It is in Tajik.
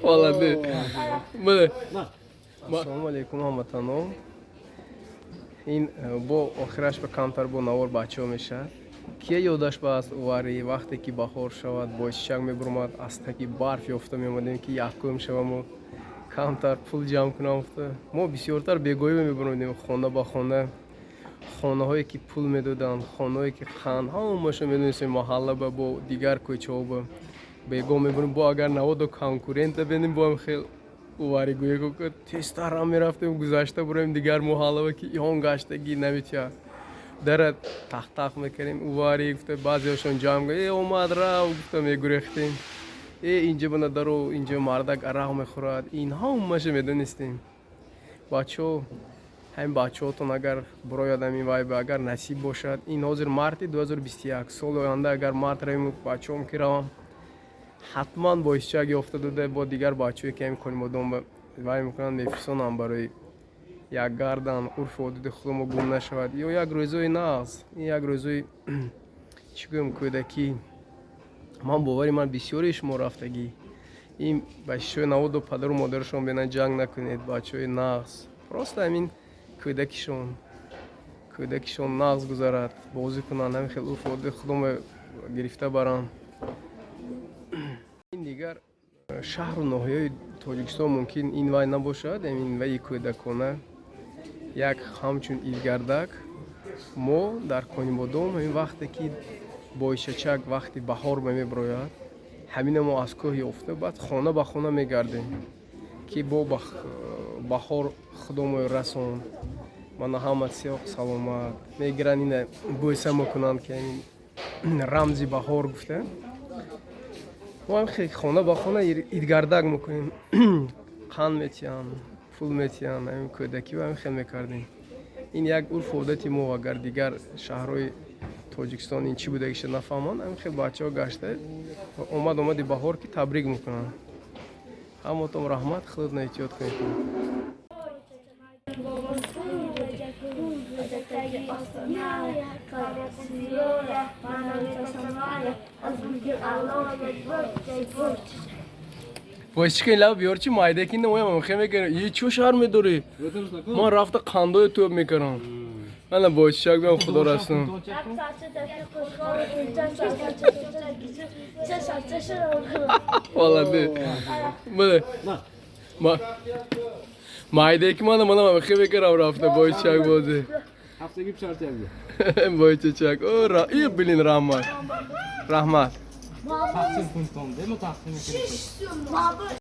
Молодец. Бале. Ассалому алайкум, ҳамватанон. Ин бо охираш ба камтар бо навор бачаҳо мешавад. Кия ёдаш ба аст увари, вақте ки баҳор шавад, бойчичак мебуромад, аз таги барф ёфта меомадем, ки якум шаваму камтар пул ҷамъ кунам гуфта. Мо бисёртар бегоҳӣ мебуромадем хона ба хона, хонаҳое ки пул медоданд, хонаҳое ки қанд, ҳамаашо медонистем, маҳалла ба бо дигар кӯчаҳо ба бегоҳ мебурем. Бо агар наводу конкурента бинем, бо ҳам хел уваригӯе тезтар ҳам мерафтем, гузашта бурем дигар муҳаллава, ки иҳон гаштагӣ наметиҳад. Дара тахтах мекардем, увари гуфта, баъзеҳошон ҷамъ, э, омад, рав гуфта мегурехтем. Э, инҷа бана даро, инҷа мардак арақ мехӯрад, ин ҳамаашо медонистем. Бачаҳо, ҳамин бачаҳотон агар бурояд, ҳамин вай ба агар насиб бошад, ин ҳозир марти 2021, соли оянда агар март равем, бачаҳом ки равам, ҳатман бойчичак ёфта дода, бо дигар бачаҳое ки ҳамин Конибодом вай мекунанд, мефирсонам, барои як гардан урфу одати худомо гум нашавад. Ё як рӯзои нағз, ин як рӯзои, чӣ гӯем, кӯдакӣ. Ман бовари ман, бисёрии шумо рафтагӣ. Ин бачаҳои наводу падару модарашон бинанд, ҷанг накунед, бачаҳои нағз, просто ҳамин кӯдакишон нағз гузарад, бозӣ кунанд, ҳамин хел урфу одати худомо гирифта баранд. Ин дигар шаҳру ноҳияҳои Тоҷикистон мумкин ин вай набошад, ин вайи кӯдакона, як ҳамчун идгардак. Мо дар Конибодом ҳамин вақте ки бойчачак вақти баҳор мебирояд, ҳамина мо аз кӯҳ ёфта, баъд хона ба хона мегардем, ки бо баҳор худомо расон, мана ҳама сиёқ саломат мегиранд, ина бӯса мекунанд, ки ҳамин рамзи баҳор гуфта. Мо ҳам хона ба хона идгардак мекунем, қанд метиҳанд, пул метиҳанд. Ҳамин кӯдакӣ ҳамин хел мекардем. Ин як урфу одати мо. Агар дигар шаҳрҳои Тоҷикистон ин чӣ будагиша нафаҳманд, ҳамин хел бачаҳо гашта, омад омади баҳор ки табрик мекунанд. Ҳаматон раҳмат, худатон эҳтиёт кунед. Вой, чӣ лаб биёр, чи майдаки намоям, хе мекунам. И чё шарм медорӣ? Ман рафта қандои тӯб мекунам. Мана бойчичак биям, худо расон. Молодец. Бале. Майдаки мана мана хе мекунам, рафта бойчичак бозӣ. Ҳафтагӣ пишартяб. Бойчичак. О, ра, и блин, раҳмат. Раҳмат. Тақсим кун, тон, демо тақсим.